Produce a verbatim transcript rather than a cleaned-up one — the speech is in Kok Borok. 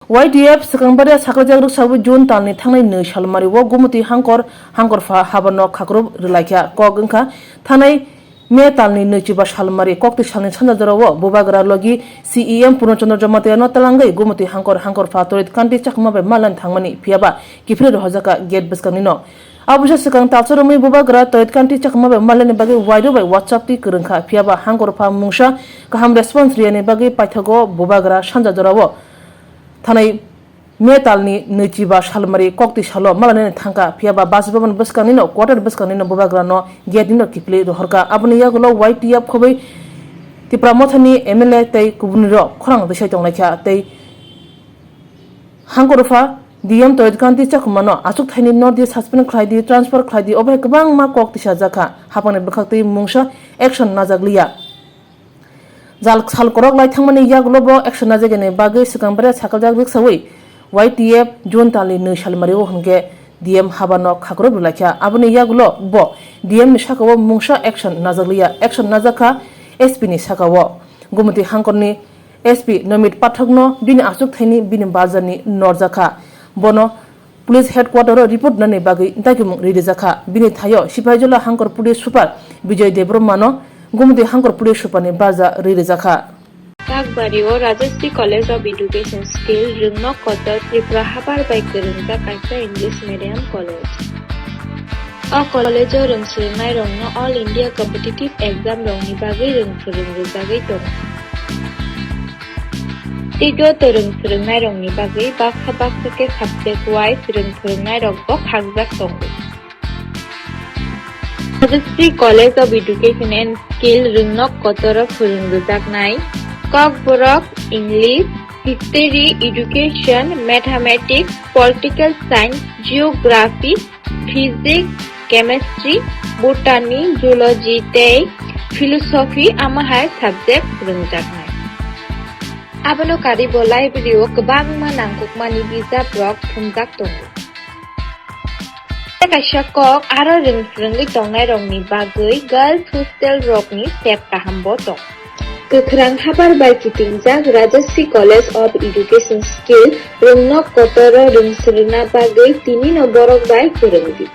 Y T F swkang baria sakhaljak rwksawi June talni thangnai nwi salmari o Gumti hangkor hangkorpha habano khakrub rwlaikha. Kok wngkha thanai May talni nwichiba salmari kokti salni sanja jorao Bubagra logi C E M Purno Chandra Jamatia no twlangwi Gumti hangkor hangkorpha Torit Kanti Chakma bai malani thangmani, phiyaba kiphilwi rohorjakha gate bwskangnino. Abosa swkang talsa romwi Bubagra Torit Kanti Chakma bai malani bagwi wairo bai WhatsApp twi kwrwngkha, phiyaba hangkorpha mungsa kaham response riyani bagwi paithago Bubagra sanja jorao thanai May talni nwichiba salmari kokti salo malanani thangkha, phiyaba Bas Bhavan bwskangnino quarter bwskangnino Bubagrano gate nino kiphilwi rohorkha. Aboni yagulo Y T F khobwi Tipra Mothani M L A tei kubunirok khorang rwsai tonglaikha tei hangkorpha D M Torit Kanti Chakmano achukthaini notice suspend khlaidi, transfer khlaidi, obo hai kwbangma kok tisajakha. Haphangni bwkhaktwi mungsa action najakliya. Jal sal kwrwk lai thangmani yagulo bo action najagani bagwi swkang bere sakhaljak rwksawi Y T F June talni nwi salmari o hwnkhe D M habano khakrub rwlaikha. Aboni yagulo bo D M ni sakao mungsa action najakliya. Action najakha S P ni sakao. Gumti hangkorni S P Nomit Pathakno bini achukthaini bini barjani norjakha. Bono Police Headquarter o report nani bagwi dagimung ri rijakha. Bini thaio Sipahijola hangkor Police Super Bijoy Debbarmano Gumti hangkor Police Super ni barja ri rijakha. Kakbari o Rajashree College of Education Skill Rwngnok Kotor Tripura habar bai kwrwngjak kaisa English medium college. O college o rwng swrwngnairokno All India Competitive Exam rokni bagwi rwng phwrwng rwjagwi tongo. Tei joto rwng phwrwngnairokni bagwi baksa baksa khe subject wise rwng phwrwngnairokbo khakjak tongo. Rajashree College of Education and Skill Rwngnok Kotoro phwrwng rwjaknai Kokborok, English, History, Education, Mathematics, Political Science, Geography, Physics, Chemistry, Botany, Zoology tei Philosophy amo hai subject phwrwngjaknai. Abono karwi bo library o kwbangma nangkukmani bijaprok thumjak tongo. Tei kaisa kok aro rwng phwrwngwi tongnairokni bagwi girls hostel rokni sep kahambo tongo. Kwkhrang habar bai kitingjak Rajashree College of Education Skill Rwngnok Kotoro rwng swrwngna bagwi tinino borok bai kwrwngdi.